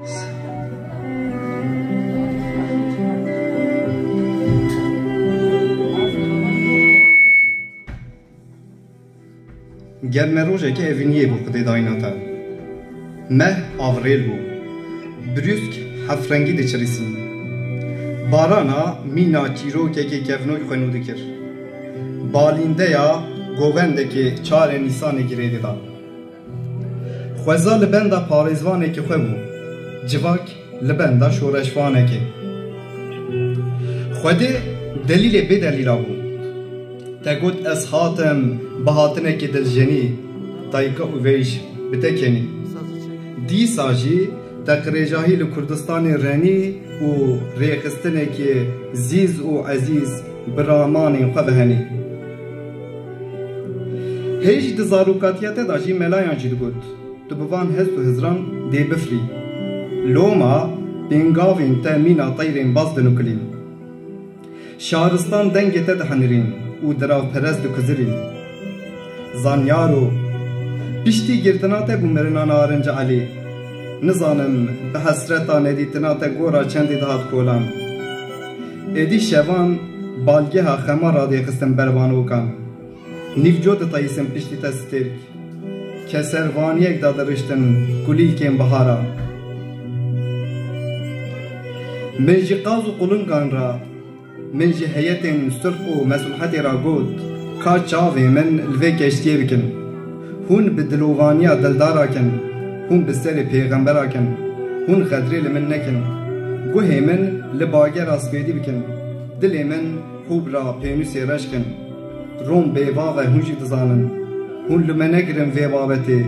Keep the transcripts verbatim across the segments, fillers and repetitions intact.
Germerojeke evîniyê bû Xwedê dayîna te. Meh avrêl bû. Brûsk hefrengî diçirîsî. Barana mîna çîrokekê kevnoy xwe nû dikir. Balîndeya govendekê çarê Nîsanê girêdê da. Xweza li benda parêzvanekî xwe bû. Civak li benda şoreşvanekê. Xwedê delîlê bê delîla bû. Te got, ez hatim, bi hatinekî diljenî, dayika û veyş bi te kenî. Dîsa jî te qirêjahî li Kurdistanê renî û rêxistinekî zîz û ezîz bi ramanên xwe ve henî. Hêj di zarokatiya te de jî melayan jî digot, tu bi van hest û hizran dê bifirî. Loma pêngavên te mîna teyrên baz dinukilîn. Şaristan dengê te dihenirîn û diravperest dikuzirîn. Zanyaro, piştî girtina te bû mirina Narinc Elî. Nizanim bi hesreta nedîtina te gora çendê dihat kolan. Êdî şevan balgeha xema radêxistin berbanokan. Nîvco diteyîsin piştî te stêrk. Keservaniyek da diriştin kulîlkên bihara. Min ji qaz û qulingan re, min ji heyetên sulh û meslûhetê re got, ka çavê min li vê keştiyê bikin. Hûn bi dilovaniya dildara kin, hûn bi serê pêxembera kin, hûn xedrê li min nekin. Guhê min li bagera spêdî bikin, dilê min hûb ra pênûsê reş kin. Rom bêvav e, hûn jî dizanin. Hûn li me negirin vê babetê.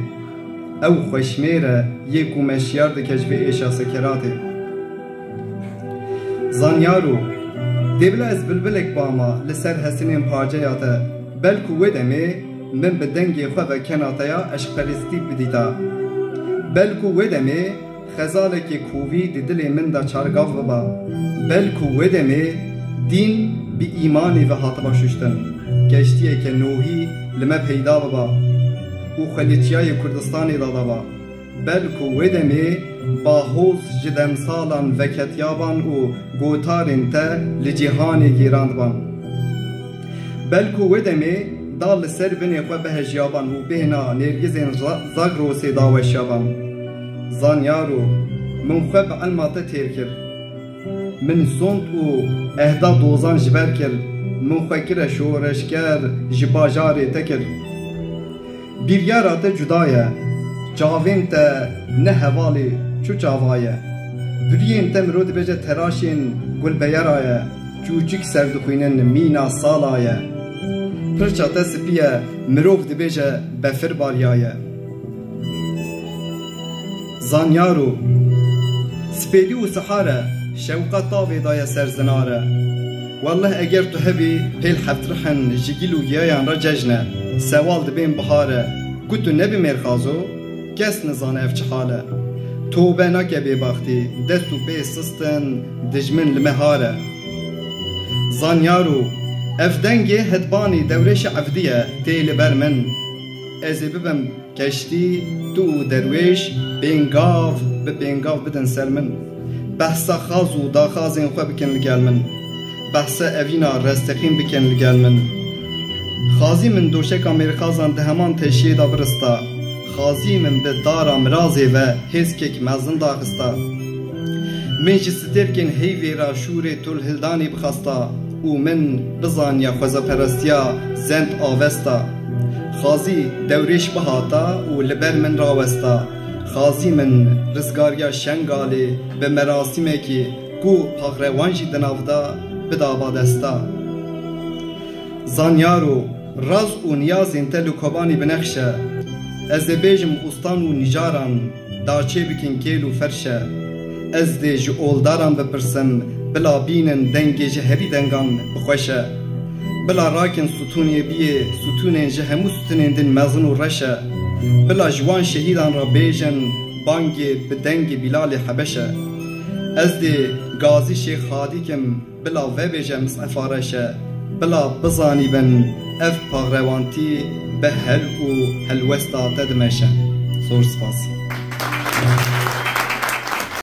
Ew xweşmêr e, yê ku me şiyar dike ji vê êşa sekeratê. Zanyaro, dê bila ez bilbilek bama li ser hesinên paceya te. Belku wê demê min bi dengê xwe ve kena te ya eşqperestî bidîta. Belku wê demê xezalekê kovî di dilê min de çargav biba. Belku wê demê dîn bi îmanê ve hatiba şuştin. Keştiyeke Nohî li me peyda biba û xweliçiyayê Kurdistanê dadaba. Belku wê demê bahoz ji demsalan veketiyaban û gotarên te li cîhanê gêrandban. Belku wê demê dal li ser binê xwe bihejiyaban û bêhna nêrgizên Za-, Zagrosê daweşiyaban. Zanyaro, min xwe bi elma te têr kir. Min sond û ehda dozan ji ber kir. Min xwe kire şoreşger, ji bajarê te kir. Biryara te cuda ye. Çavên te ne hevalê çu çava ye. Biriyên te mirov dibêje teraşên gulbeyera ye. Çûçik ser dixwînin mîna sala ye. Pirça te spî ye, mirov dibêje befir bariyaye. Zanyaro, spêdî û sihar e, şewqa tavê daye ser zinare. Welleh eger tu hebî pêl heftrihin ji gil û giyayan re cejne, sewal dibên bihare, ku tu nebî mêrxazo, kes nizane ev çi hal e. Tobe nake bêbaxtî, dest û pê sistin, dijmin li me har e. Zanyaro, ev dengê hetbanî dewrêşa evdî ye, tê li ber min. Ez ê bibim keştî, tu û derwêş pêngav bi pêngav bidin ser min. Behsa xaz û daxazên xwe bikin li gel min. Behsa evîna resteqîn bikin li gel min. Xazî min doşeka mêrxazan di heman teşiyê de birista. Xazî min bi dara mirazê ve hêzkek mezin daxista. Min ji stêrkên heyvê re şûrê tolhildanê bixwesta û min bizaniya xwezaperestiya zend avesta. Xazî dewrêş bihata û li ber min rawesta. Xazî min rizgariya Şengalê bi merasîmekî ku paxrewan jî di nav de bidaba desta. Zanyaro, raz û niyazên te li Kobanî binexş e. Ez ê bêjim ustan û nicaran, da çê bikin kêl û ferş e. Ez dê ji oldaran bipirsim, bila bînin dengê ji herî dengan bi xweş e. Bila rakin stûnê biyê, stûnên ji hemû stûnên din mezin û reş e. Bila ji wan şehîdan re bêjin, bangê bi dengê Bîlalê Hebeş e. Ez dê gazî Şêx Hadî kim, bila vebêje mis'efa reş e, bila bizanîbin ev paxrewantî bi hel û helwesta te dimeşe. Zor spas.